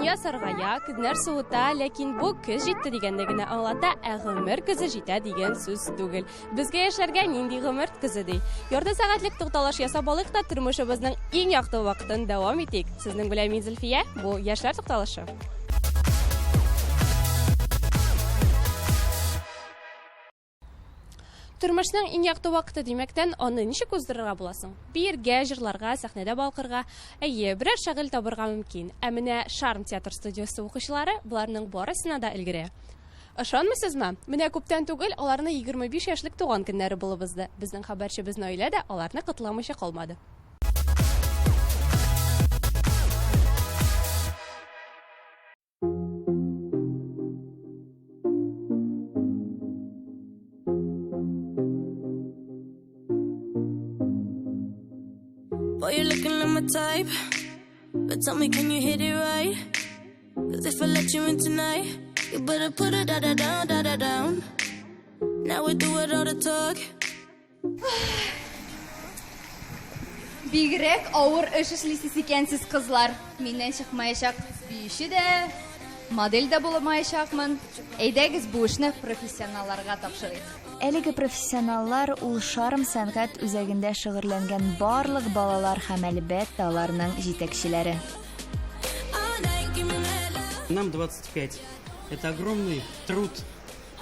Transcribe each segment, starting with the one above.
Дөнья саргая, көннәр суыта, ләкин бу көз җитте дигәнне генә аңлата, ә гомер көзе җитә дигән сүз түгел. Безгә яшьләргә нинди гомер көзе ди? Ярты сәгатьлек тукталыш ясап алыйк та тормышыбызның иң якты вакытын дәвам итик. Сезнең белән мин Зөлфия, бу Яшьләр тукталышы. Тормышның иң якты вакыты димәктән, аны ничек уздырырга була соң? Биергә, җырларга, сәхнәдә балкырга. Әйе, берәр шөгыль табырга мөмкин. Ә менә Шарм театр студиясе укучылары боларның барысына да өлгерә. Ышанмыйсызмы? Менә күптән түгел аларны 25 яшьлек туган көннәре булып узды. Безнең хәбәрчебез Наилә дә аларны котламыйча калмады. Boy, you're looking like my type. But tell me, can you hit it right? Cause if I let you in tonight, you better put it da da down, da da down. Now we do it all the talk. Бигрәк авыр эш эшлисез икәнсез, кызлар. Миннән чыкмаячак биюче дә, модель дә булмаячакмын. Әйдәгез, бу эшне профессионалларга тапшырыйк. Әлеге профессионаллар ул Шарм сәнгать үзәгендә шөгырьләнгән барлык балалар һәм, әлбәттә, аларның җитәкчеләре. Нам 25. Это огромный труд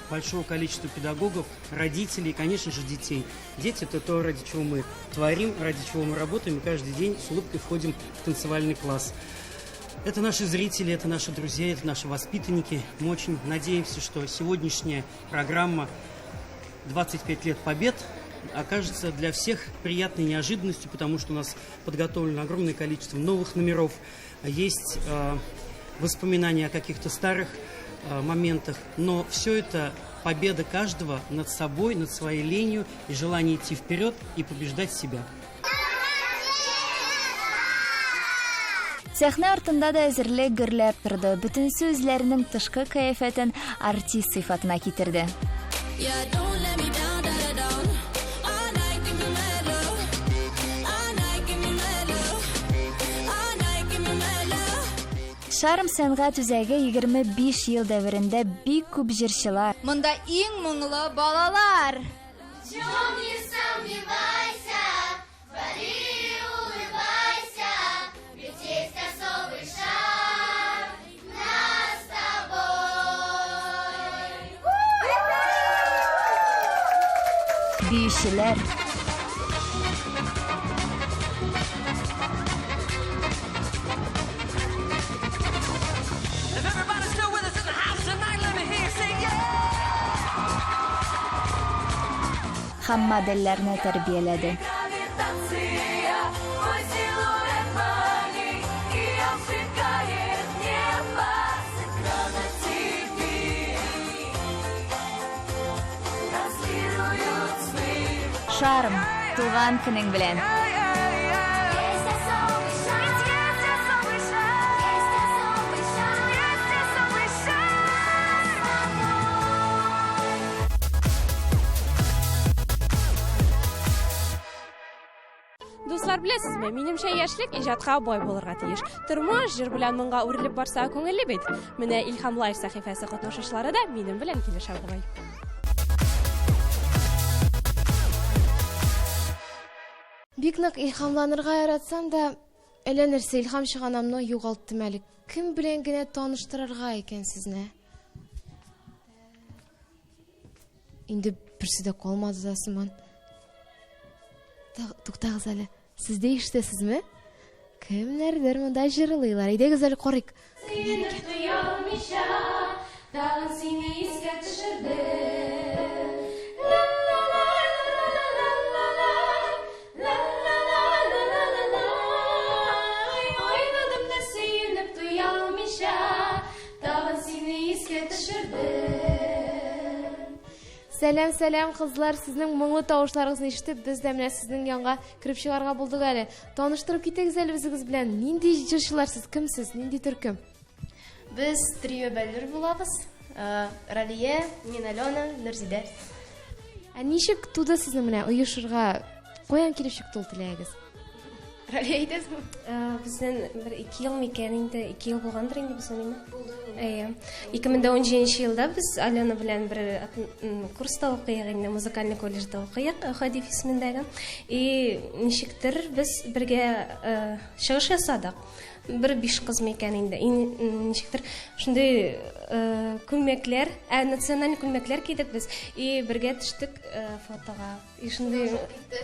большого количества педагогов, родителей и, конечно же, детей. Дети – это то, ради чего мы творим, ради чего мы работаем, и каждый день с улыбкой входим в танцевальный класс. Это наши зрители, это наши друзья, это наши воспитанники. Мы очень надеемся, что сегодняшняя программа «25 лет побед» окажется для всех приятной неожиданностью, потому что у нас подготовлено огромное количество новых номеров, есть э, воспоминания о каких-то старых э, моментах, но все это победа каждого над собой, над своей ленью и желание идти вперед и побеждать себя. Сәхнә артында да әзерлек гөрләп торды. Бөтенесе үзләренең тышкы кыяфәтен артист сыйфатына китерде. Шарм сәнгать үзәге 25 ел дәверендә бик күп җырчылар. Монда иң моңлы балалар. Чем не сомневайся, твори, улыбайся, ведь есть особый шарм нас с тобой. Биючеләр. Һәм модельләрне тәрбияләде. Шарм, туган көнең белән! Дуслар, беләсезме, минемчә яшьлек иҗатка бай булырга тиеш. Тормыш җыр белән моңга үрелеп барса күңелле бит. Менә Илһам Лайф сәхифәсе катнашучылары да минем белән килешә бугай. Бик нык илһамланырга яратсам да, әллә нәрсә илһам чыганамны югалттым әле. Кем белән генә таныштырырга икән сезне? Инде берсе дә калмады да сыман. Туктагыз әле. Сез дә ишетәсезме? Кемнәрдер монда җырлыйлар. Әйдәгез әле карыйк. Кемнәр икән? Туялмыйча, тагын сине искә төшердем. Уйладым да сөенеп туялмыйча, Тагын сине искә төшердем. Сәлам, сәлам, кызлар, сезнең моңлы тавышларыгызны ишетеп, без дә менә сезнең янга кереп чыгарга булдык әле. Таныштырып китегез әле үзегез белән. Нинди җырчылар сез, кем сез, нинди төркем? Без трио Бәллүр булабыз. Э, Ралия, мин Алена, Нурзидә. Ә ничек туды сезнең менә оешырга? Каян килеп чыкты ул теләгегез? Ралия, әйтәсеңме? Безнең бер 2 ел микән инде, 2 ел булгандыр инде безнең инде. Булды. Әйе. 2017 елда без Алена белән бер курста укыйк инде, музыкальный колледжда укыйк, Хадиф исемендәге. И ничектер без бергә чыгыш ясадык. Бер биш кыз микән инде. И ничектер шундый күлмәкләр, ә националь күлмәкләр кидек без. И бергә төштек фотога. И шундый,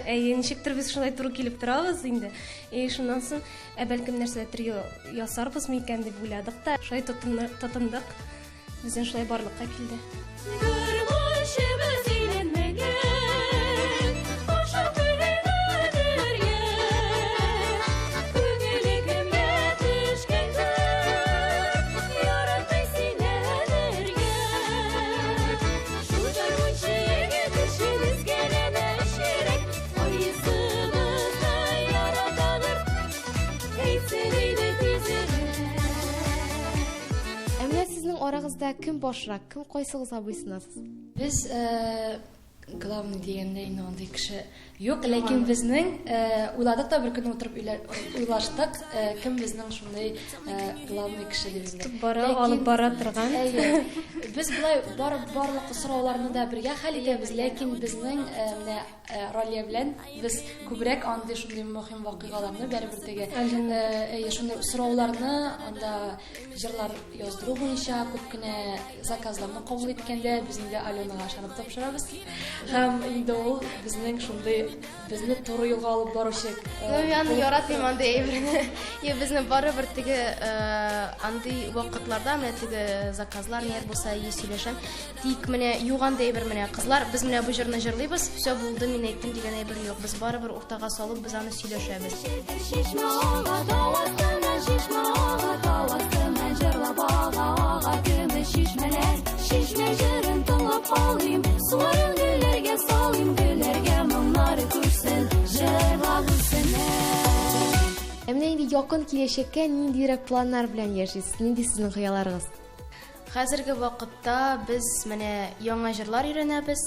әйе, ничектер без шулай туры килеп торабыз инде. И шуннан соң, ә бәлкем нәрсә трио ясарбыз микән дип уйладык та, шулай тотындык. Безнең шулай барлыкка килде. Гармунчыбыз өйләнмәгән, ашап өйләнергә. Күңеле кемгә төшкәндер, яратмый сөйләнергә. Шул гармунчы егет өчен өзгәләнә йөрәк, кайсыбыз да яратадыр, әйтсен иде тизрәк. Ә менә сезнең арагызда кем башрак, кем кайсыгызга буйсынасыз? Без главный дигәндә инде андый кеше юк, ләкин безнең уйладык та бер көн утырып уйлаштык, кем безнең шундый главный кеше дип инде. Тотып бара, алып бара торган. Әйе. Без болай барлык сорауларны да бергә хәл итәбез, ләкин безнең менә Ралия белән без күбрәк андый шундый мөһим вакыйгаларны бәребер теге, әйе, шундый сорауларны анда җырлар яздыру буенча күп кенә заказларны кабул иткәндә без инде Аленага ышанып тапшырабыз. Һәм инде ул безнең шундый безне туры юлга алып баручы. Ну, мин аны яратмыйм андый әйберне. Я безне барыбер теге андый вакытларда менә теге заказлар ниләр булса еш сөйләшәм. Тик менә юк андый әйбер менә кызлар, без менә бу җырны җырлыйбыз, все булды, мин әйттем дигән әйбер юк. Без барыбер уртага салып без аны сөйләшәбез. Чишмә ага, тау астыннан чишмә ага, тау астыннан җырлап ага, ага көмеш чишмәләр. Чишмә җырын тыңлап калыйм, суларын гөлләргә салыйм, гөлләргә моңнары күчсен, җырлап үссеннәр. Ә менә инде якын киләчәккә ниндирәк планнар белән яшисез? Нинди сезнең хыялларыгыз? Хәзерге вакытта без менә яңа җырлар өйрәнәбез.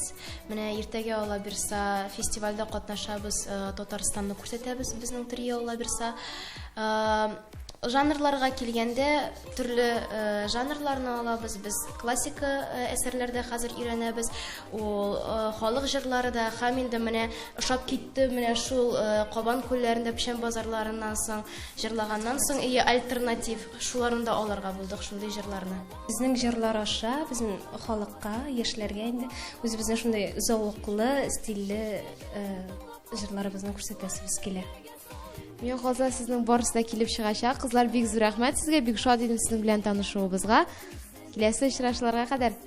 Менә иртәгә Алла бирса фестивальдә катнашабыз, Татарстанны күрсәтәбез безнең трио Алла бирса. Жанрларга килгәндә төрле жанрларны алабыз. Без классика әсәрләрдә хәзер өйрәнәбез. Ул халык җырлары да һәм инде менә ошап китте менә шул Кабан күлләрендә печән базарларыннан соң җырлаганнан соң и альтернатив шуларны да алырга булдык шундый җырларны. Безнең җырлар аша безнең халыкка, яшьләргә инде үзебезнең шундый зәвыклы, стильле җырларыбызны күрсәтәсебез килә. Миңа калса, сезнең барысы да килеп чыгачак. Кызлар, бик зур рәхмәт сезгә, бик шат идем сезнең белән танышуыбызга. Киләсе очрашуларга кадәр.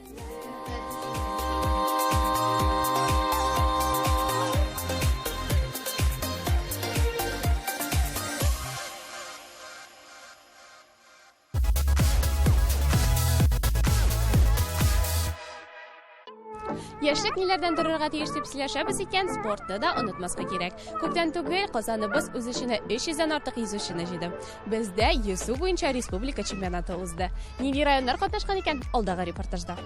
Яшьлек ниләрдән торырга тиеш дип сөйләшәбез икән, спортны да онытмаска кирәк. Күптән түгел Казаныбыз үз эченә 300дән артык йөзүчене җыйды. Бездә йөзү буенча республика чемпионаты узды. Нинди районнар катнашкан икән? Алдагы репортажда.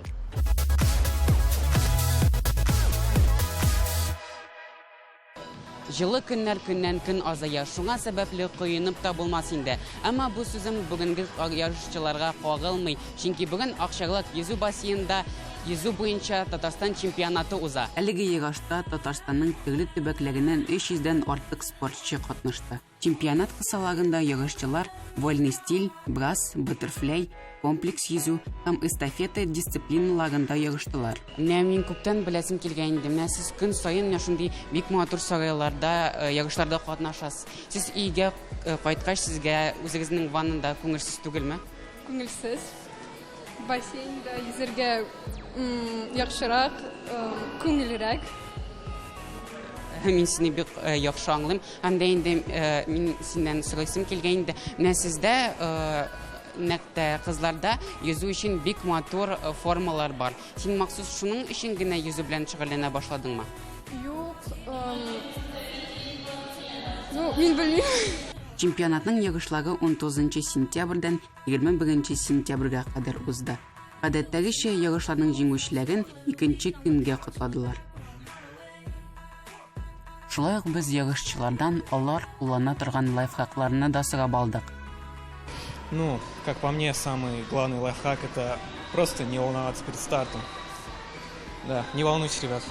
Җылы көннәр көннән көн азая, шуңа сәбәпле коенып та булмас инде. Әмма бу сүзем бүгенге ярышчыларга кагылмый, чөнки бүген Акчарлак йөзү бассейнында йөзү буенча Татарстан чемпионаты уза. Әлеге ярышта Татарстанның төрле төбәкләреннән 300 дән артык спортчы катнашты. Чемпионат кысаларында ярышчылар вольный стиль, брас, баттерфляй, комплекс йөзү һәм эстафета дисциплиналарында ярыштылар. Менә мин күптән беләсем килгән инде. Менә сез көн саен менә шундый бик матур сарайларда, ярышларда катнашасыз. Сез өйгә кайткач, сезгә үзегезнең ваннада күңелсез түгелме? Күңелсез. Бассейнда йөзергә яхшырак, күңелрәк. Мин сине бик яхшы аңлыйм. Һәм дә инде мин синнән сорыйсым килгән инде. Менә сездә нәкъ тә кызларда йөзү өчен бик матур формалар бар. Син махсус шуның өчен генә йөзү белән шөгыльләнә башладыңмы? Юк, ну, мин белмим. Чемпионатның ярышлары 19 сентябрьдән 21 сентябрьгә кадәр узды. Гадәттәгечә ярышларның җиңүчеләрен икенче көнгә котладылар. Шулай ук без ярышчылардан алар куллана торган лайфхакларны да сорап алдык. Ну, как по мне, самый главный лайфхак это просто не волноваться перед стартом. Да, не волнуйтесь, ребят.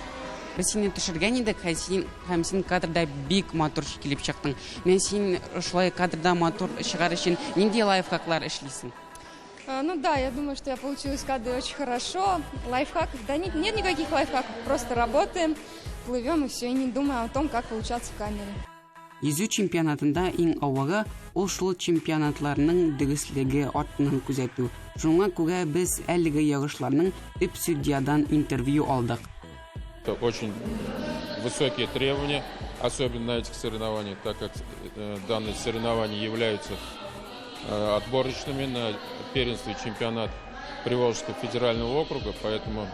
Без сине төшергән идек, һәм син, һәм син кадрда бик матур килеп чыктың. Менә син шулай кадрда матур чыгар өчен нинди лайфхаклар эшлисең? Ну да, я думаю, что я получилась в кадре очень хорошо. Лайфхаков, да нет, нет никаких лайфхаков, просто работаем, плывем и все, и не думаем о том, как получаться в камере. Йөзү чемпионатында иң авыры ул шул чемпионатларның дөреслеге артыннан күзәтү. Шуңа күрә без әлеге ярышларның төп судьядан интервью алдык. Это очень высокие требования, особенно на этих соревнованиях, так как данные соревнования являются отборочными на первенство и чемпионат Приволжского федерального округа, поэтому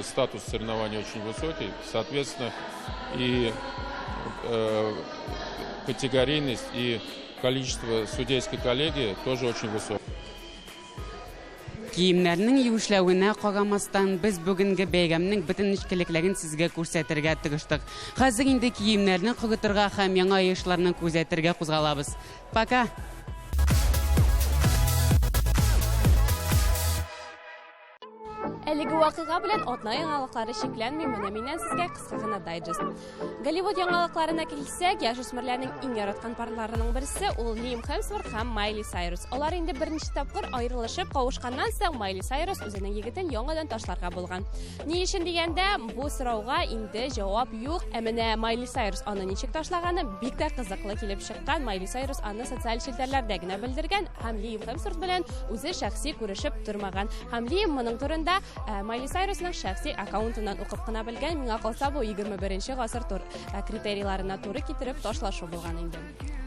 статус соревнований очень высокий, соответственно, и категорийность, и количество судейской коллегии тоже очень высокое. Киемнәрнең юешләвенә карамастан, без бүгенге бәйрәмнең бөтен нечкәлекләрен сезгә күрсәтергә тырыштык. Хәзер инде киемнәрне корытырга һәм яңа ярышларны күзәтергә кузгалабыз. Пока! Әлеге вакыйга белән атна яңалыклары чикләнми, менә миннән сезгә кыска гына дайджест. Голливуд яңалыкларына килсәк, яшүсмерләрнең иң яраткан парларының берсе ул Лиам Хемсворт һәм Майли Сайрус. Алар инде берничә тапкыр аерылышып кавышканнан соң Майли Сайрус үзенең егетен яңадан ташларга булган. Ни өчен дигәндә, бу сорауга инде җавап юк. Ә менә Майли Сайрус аны ничек ташлаганы бик тә кызыклы килеп чыккан. Майли Сайрус аны социаль челтәрләрдә генә белдергән һәм Лиам Хемсворт белән үзе шәхси күрешеп тормаган. Һәм Лиам моның турында Майли Сайрусның шәхси аккаунтыннан укып кына белгән. Миңа калса, бу 21 гасыр критерийларына туры китереп ташлашу булган инде.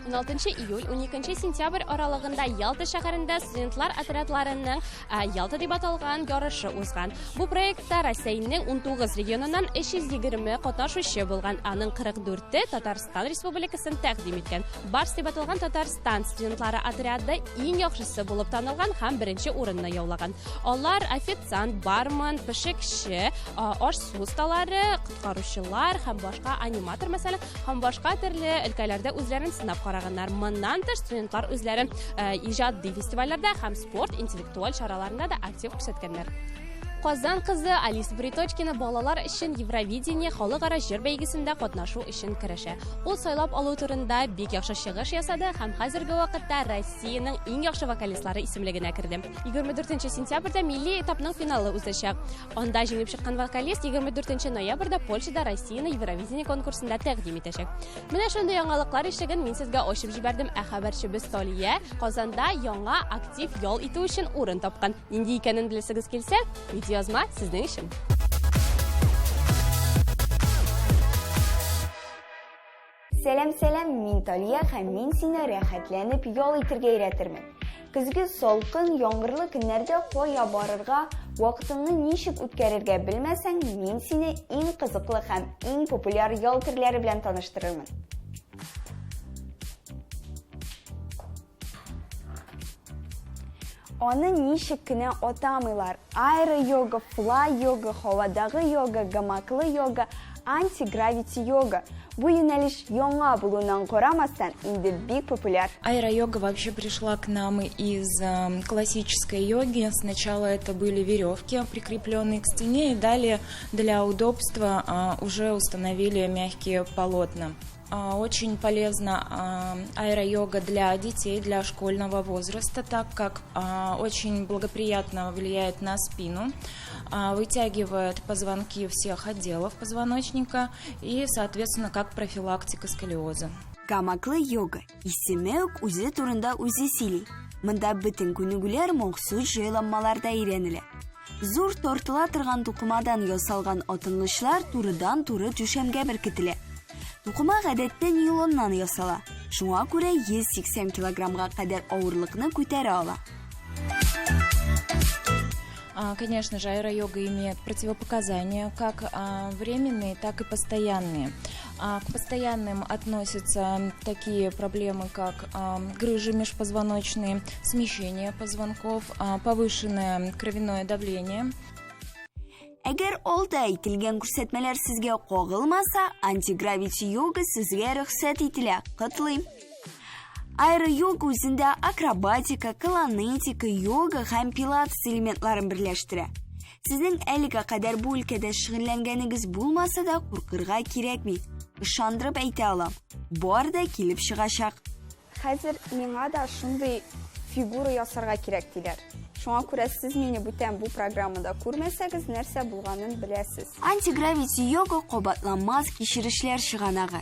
16 июль, 12 сентябрь аралыгында Ялта шәһәрендә студентлар отрядларының Ялта дип аталган ярышы узган. Бу проектта Россиянең 19 регионыннан 320 катнашучы булган. Аның 44-е Татарстан Республикасын тәкъдим иткән. Барс дип аталган Татарстан студентлары отряды иң яхшысы булып танылган һәм беренче урынны яулаган. Алар официант, бармен, пешекче, аш-су осталары, коткаручылар һәм башка аниматор, мәсәлән, һәм башка төрле өлкәләрдә үзләрен сынап караганнар. Моннан тыш студентлар үзләрен иҗади фестивальләрдә һәм спорт, интеллектуаль чараларында да актив күрсәткәннәр. Казан кызы Алиса Бриточкина балалар өчен Евровидение халыкара җыр бәйгесендә катнашу өчен көрәшә. Ул сайлап алу турында бик яхшы чыгыш ясады һәм хәзерге вакытта Россиянең иң яхшы вокалистлары исемлегенә керде. 24 сентябрьдә милли этапның финалы узачак. Анда җиңеп чыккан вокалист 24 ноябрьдә Польшада Россияне Евровидение конкурсында тәкъдим итәчәк. Менә шундый яңалыклар ишеген мин сезгә ачып җибәрдем. Ә хәбәрчебез Талия Казанда яңа актив ял итү өчен урын тапкан. Нинди икәнен беләсегез килсә, видеоязма сезнең өчен. Сәлам, сәлам, мин Талия һәм мин сине рәхәтләнеп ял итергә өйрәтермен. Көзге салкын, яңгырлы көннәрдә кая барырга, вакытыңны ничек үткәрергә белмәсәң, мин сине иң кызыклы һәм иң популяр ял төрләре белән таныштырырмын. Аны ничек кенә атамыйлар: аэро-йога, флай-йога, һавадагы йога, гамаклы йога, антигравити йога. Бу юнәлеш яңа булуыннан карамастан, инде бик популяр. Аэро-йога вообще пришла к нам из классической йоги. Сначала это были веревки, прикрепленные к стене, и далее для удобства уже установили мягкие полотна. Очень полезна аэро-йога для детей, для школьного возраста, так как очень благоприятно влияет на спину, вытягивает позвонки всех отделов позвоночника и, соответственно, как профилактика сколиоза. Гамаклы йога исеме үк үзе турында үзе сөйли. Монда бөтен күнегүләр махсус җайланмаларда өйрәнелә. Зур тартыла торган тукымадан ясалган атынгычлар турыдан-туры түшәмгә беркетелә. Тукыма гадәттә нейлоннан ясала. Шуңа күрә 180 килограммга кадәр авырлыкны күтәрә ала. Конечно же, аэро-йога имеет противопоказания, как временные, так и постоянные. К постоянным относятся такие проблемы, как грыжи межпозвоночные, смещение позвонков, повышенное кровяное давление. Әгәр алда әйтелгән күрсәтмәләр сезгә кагылмаса, антигравити йога сезгә рөхсәт ителә. Котлыйм! Аэро-йога үзендә акробатика, колонетика, йога һәм пилатес элементларын берләштерә. Сезнең әлегә кадәр бу өлкәдә шөгыльләнгәнегез булмаса да, куркырга кирәкми. Ышандырып әйтә алам, бар да килеп чыгачак. Хәзер миңа да шундый фигура ясарга кирәк диләр. Шуңа күрә сез мине бүтән бу программада күрмәсәгез, нәрсә булганын беләсез. Антигравити йога кабатланмас кичерешләр чыганагы.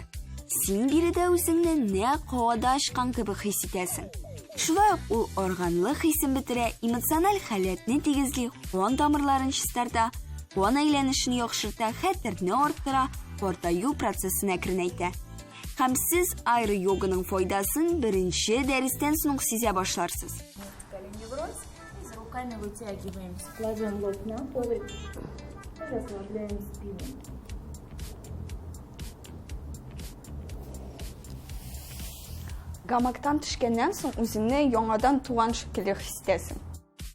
Син биредә үзеңне нәкъ һавада очкан кебек хис итәсең. Шулай ук ул арганлык хисен бетерә, эмоциональ халәтне тигезли, кан тамырларын чистарта, кан әйләнешен яхшырта, хәтерне арттыра, картаю процессын әкренәйтә. Һәм сез аэро-йоганың файдасын беренче дәрестән соң ук сизә башларсыз. Колени врозь, и за руками вытягиваемся. Кладем лоб на пол и расслабляем спину. Гамактан төшкәннән соң үзеңне яңадан туган шикелле хис итәсең.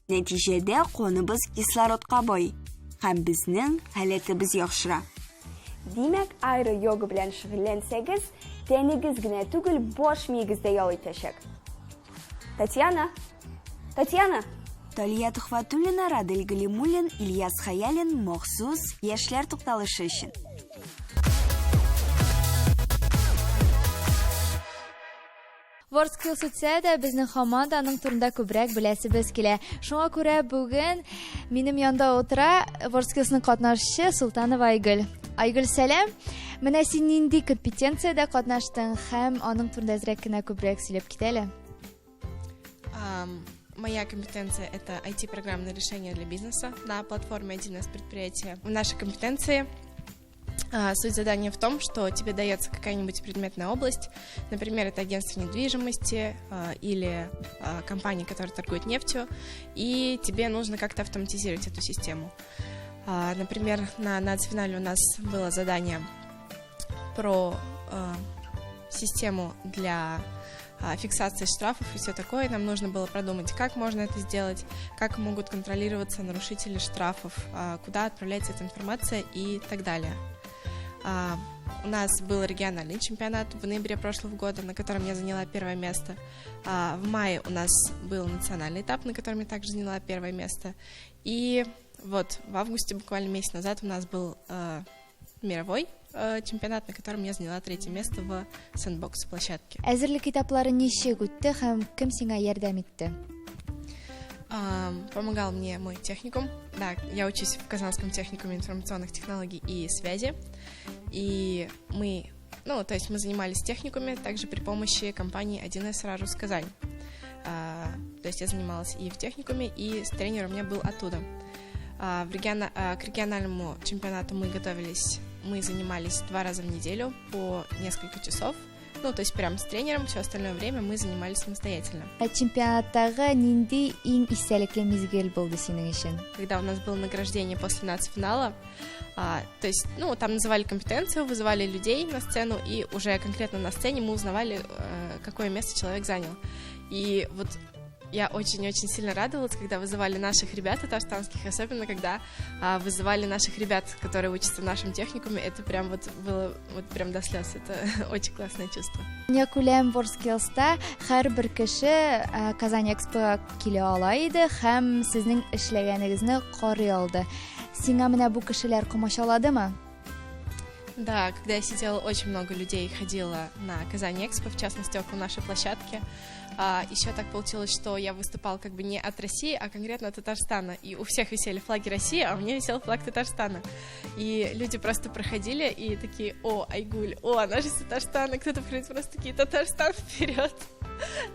Нәтиҗәдә каныбыз кислородка байый һәм безнең халәтебез яхшыра. Димәк, аэро-йога белән шөгыльләнсәгез, тәнегез генә түгел, баш миегез дә ял итәчәк. Татьяна! Татьяна! Талия Төхвәтуллина, Радель Галимуллин, Ильяс Хәялин, махсус Яшьләр тукталышы өчен. WorldSkills үтсә дә, безнең һаман да аның турында күбрәк беләсебез килә. Шуңа күрә бүген минем янда утыра WorldSkillsның катнашчы Султанова Айгөл. Айгөл, сәлам! Менә син нинди компетенциядә катнаштың һәм аның турында әзрәк кенә күбрәк сөйләп кит әле. Моя компетенция – это IT-программное решение для бизнеса на платформе 1С предприятия. В нашей компетенции суть задания в том, что тебе дается какая-нибудь предметная область, например, это агентство недвижимости или компания, которая торгует нефтью, и тебе нужно как-то автоматизировать эту систему. Например, на нацфинале у нас было задание про систему для фиксации штрафов и все такое. Нам нужно было продумать, как можно это сделать, как могут контролироваться нарушители штрафов, куда отправляется эта информация и так далее. У нас был региональный чемпионат в ноябре прошлого года, на котором я заняла первое место. В мае у нас был национальный этап, на котором я также заняла первое место. И вот в августе, буквально месяц назад, у нас был мировой чемпионат, на котором я заняла третье место в сэндбокс-площадке. Әзерлек этаплары ничек үтте һәм кем сиңа ярдәм итте? Помогал мне мой техникум. Да, я учусь в Казанском техникуме информационных технологий и связи. И мы, ну, то есть мы занимались в техникуме также при помощи компании 1С Рарус Казань. То есть я занималась и в техникуме, и с тренером у меня был оттуда. К региональному чемпионату мы готовились, мы занимались 2 раза в неделю по несколько часов. Ну, то есть прям с тренером, все остальное время мы занимались самостоятельно. Ә чемпионаттагы нинди иң истәлекле мизгел булды синең өчен? Когда у нас было награждение после нацфинала, то есть, ну, там называли компетенцию, вызывали людей на сцену, и уже конкретно на сцене мы узнавали, какое место человек занял. И вот я очень-очень сильно радовалась, когда вызывали наших ребят татарстанских, особенно когда вызывали наших ребят, которые учатся в нашем техникуме. Это прям вот было вот прям до слез. Это очень классное чувство. Дөньякүләм WorldSkills'та һәрбер кеше Казань Экспога килә ала иде һәм сезнең эшләгәнегезне карый алды. Сиңа менә бу кешеләр комачауладымы? Да, когда я сидела, очень много людей ходило на Казань Экспо, в частности, около нашей площадки. Еще так получилось, что я выступала как бы не от России, а конкретно от Татарстана. И у всех висели флаги России, а у меня висел флаг Татарстана. И люди просто проходили и такие: о, Айгуль, о, она же из Татарстана. Кто-то проходит, просто такие: Татарстан вперед.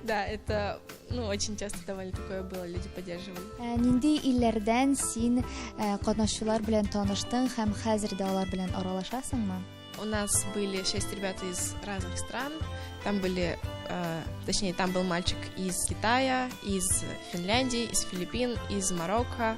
Да, это, ну, очень часто довольно такое было, люди поддерживали. Нинди илләрдән син катнашучылар белән таныштың һәм хәзер дә алар белән аралашасыңмы? У нас были 6 ребят из разных стран. Там были, точнее, там был мальчик из Китая, из Финляндии, из Филиппин, из Марокко.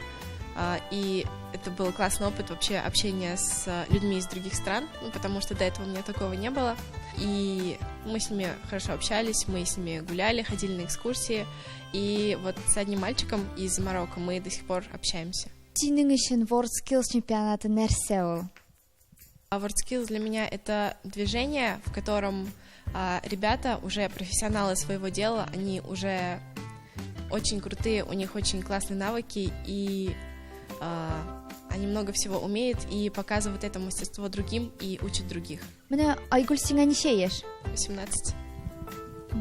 И это был классный опыт вообще общения с людьми из других стран, ну, потому что до этого у меня такого не было. И мы с ними хорошо общались, мы с ними гуляли, ходили на экскурсии. И вот с одним мальчиком из Марокко мы до сих пор общаемся. Синең өчен WorldSkills чемпионаты нәрсә ул? WorldSkills для меня это движение, в котором ребята уже профессионалы своего дела, они уже очень крутые, у них очень классные навыки, и они много всего умеют и показывают это мастерство другим и учат других. Менә Айгөл сиңа ничә яшь? 18.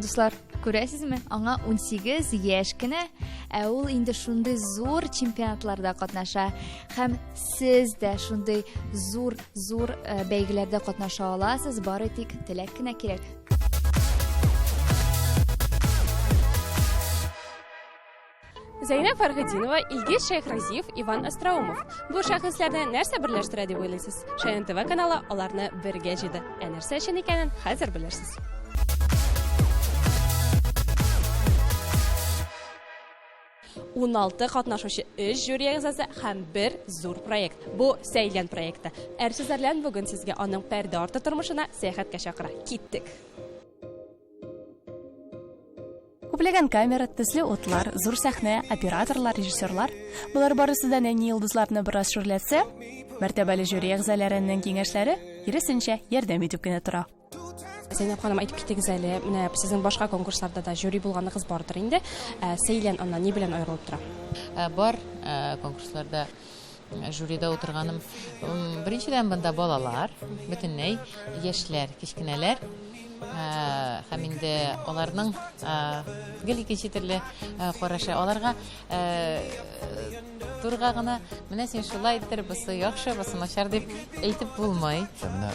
Дуслар, күрәсезме? Аңа 18 яшь кенә, ә ул инде шундый зур чемпионатларда катнаша. Һәм сез дә шундый зур-зур э, бәйгеләрдә катнаша аласыз, бары тик теләк кенә кирәк. Зәйнәб Фәрхетдинова, Илгиз Шәйхразиев, Иван Остроумов. Бу шәхесләрне нәрсә берләштерә дип уйлыйсыз? Шаян ТВ каналы аларны бергә җыйды. Ә нәрсә өчен икәнен хәзер белерсез. 16 катнашучы, 3 жюри әгъзасы һәм бер зур проект. Бу Сәйлән проекты. Әрсез Әрлән бүген сезгә аның пәрдә арты тормышына сәяхәткә чакыра. Киттек. Күпләгән камера, төсле утлар, зур сәхнә, операторлар, режиссерлар. Болар барысы да нәни йолдызларны бераз шүрләтсә, мәртәбәле жюри әгъзаларының киңәшләре, киресенчә, ярдәм итеп кенә тора. Зәйнәп ханым, әйтеп китегез әле, менә сезнең башка конкурсларда да жюри булганыгыз бардыр инде. Ә, Сәйлән аннан ни белән аерылып тора? Ә, бар ә, конкурсларда жюрида утырганым. Беренчедән, монда балалар, бөтенләй яшьләр, кечкенәләр. Һәм инде аларның гел икенче төрле карашы. Аларга турга гына менә син шулай итер, бусы яхшы, бусы начар дип әйтеп булмый. Менә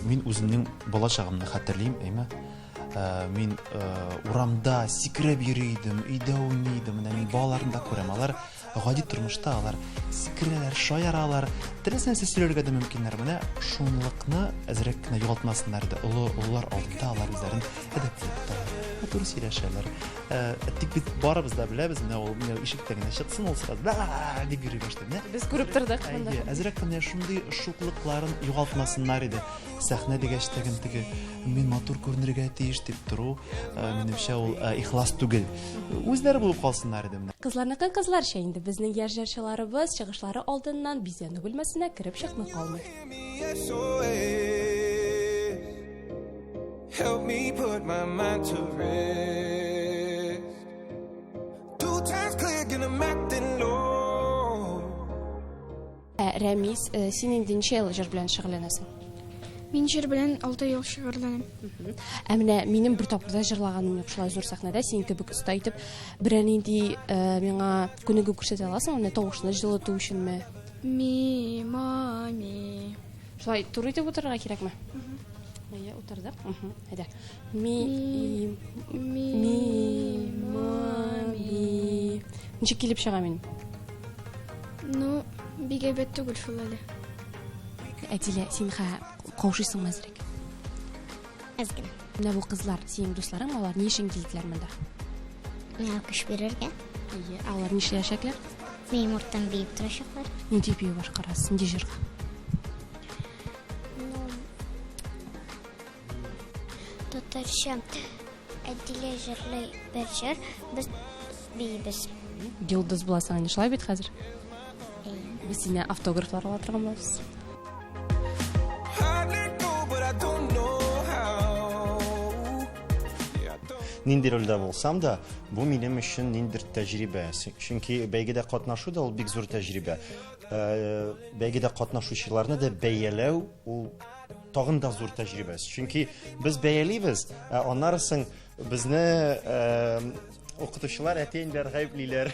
мин үземнең бала чагымны хәтерлим, әйме? Мин урамда сикереп йөри идем, өйдә уйный идем. Менә мин балаларны да күрәм. Алар Гади тормышта алар сикерәләр, шаяралар, теләсә нәрсә сөйләргә дә мөмкиннәр. Менә шунлыкны әзрәк кенә югалтмасыннар иде. Олы олылар алдында алар үзләрен әдәпле тоталар, матур сөйләшәләр. Э, тик бит барыбыз да беләбез, менә ул менә ишектән генә чыксын, ул сразу да дип йөри башлый. Менә без күреп тордык монда. Әйе, әзрәк кенә шундый шуклыкларын югалтмасыннар иде. Сәхнә дигәч тә теге мин матур күренергә тиеш дип тору, э, минемчә, ул э, ихлас түгел. Үзләре булып калсыннар иде менә. Кызларныкы кызларча инде, безнең яшь җырчыларыбыз чыгышлары алдыннан бизәнү бүлмәсенә кереп чыкмый калмый. Help me put my mind to rest. Two times click and I'm acting low. Ә, Рәмис, э, син инде ничә ел җыр белән шөгыльләнәсең? Мин җыр белән 6 ел шөгыльләнәм. Ә менә минем бер тапкыр да җырлаганым юк шулай зур сәхнәдә, синең кебек оста итеп берәр нинди э, миңа күнегү күрсәтә аласыңмы? Менә тавышны җылыту өченме? Ми, ма, ми. Шулай туры итеп утырырга кирәкме? Әйе, утырдык. Әйдә. Ми, и, ми, ма, ми. Ничек килеп чыга минем? Ну, бик әйбәт түгел шул әле. Әдилә, син хә каушыйсыңмы әзрәк? Әз генә. Менә бу кызлар, синең дусларың, алар ни өчен килделәр монда? Миңа көч бирергә. Әйе, алар нишләячәкләр? Минем уртам биеп торачаклар. Нинди бию башкарасыз, нинди җырга? Ну, татарча Әдилә җырлый бер җыр, без биибез. Йолдыз буласың инде, шулай бит хәзер? Без синнән автографлар ала торган булабыз. Нинди рольдә булсам да, бу минем өчен ниндидер тәҗрибә. Чөнки бәйгедә катнашу да ул бик зур тәҗрибә. Э, бәйгедә катнашучыларны да бәяләү ул тагын да зур тәҗрибә. Чөнки без бәялибез, ә аннары соң безне э, укытучылар, әти-әниләр гаеплиләр.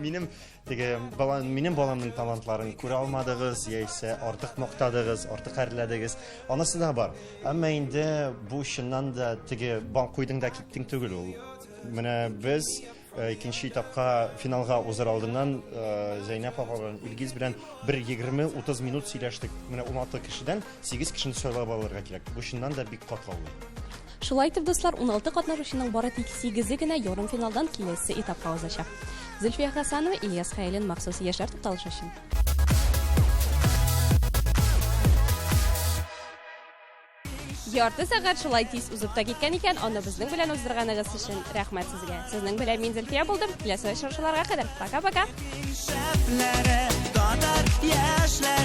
Минем теге бала, минем баламның талантларын күрә алмадыгыз, яисә артык мактадыгыз, артык әрләдегез. Анысы да бар. Әмма инде бу чыннан да теге банк куйдың да киттең түгел ул. Менә без Э, икенче этапка финалга узар алдыннан э, Зәйнәп апа белән Илгиз белән бер 20-30 минут сөйләштек. Менә 16 кешедән 8 кешене сайлап алырга кирәк. Бу чыннан да бик катлаулы. Шулай итеп, дуслар, 16 катнашучының бары тик 8-е генә ярымфиналдан киләсе этапка узачак. Зөлфия Хасанова, Ильяс Хәйлин, махсус яшьләр тукталышы өчен. Ярты сәгать шулай тиз узып та киткән икән, аны безнең белән уздырганыгыз өчен рәхмәт сезгә. Сезнең белән мин Зөлфия булдым. Киләсе очрашуларга кадәр. Пока-пока. Шәпләре, татар яшьләре.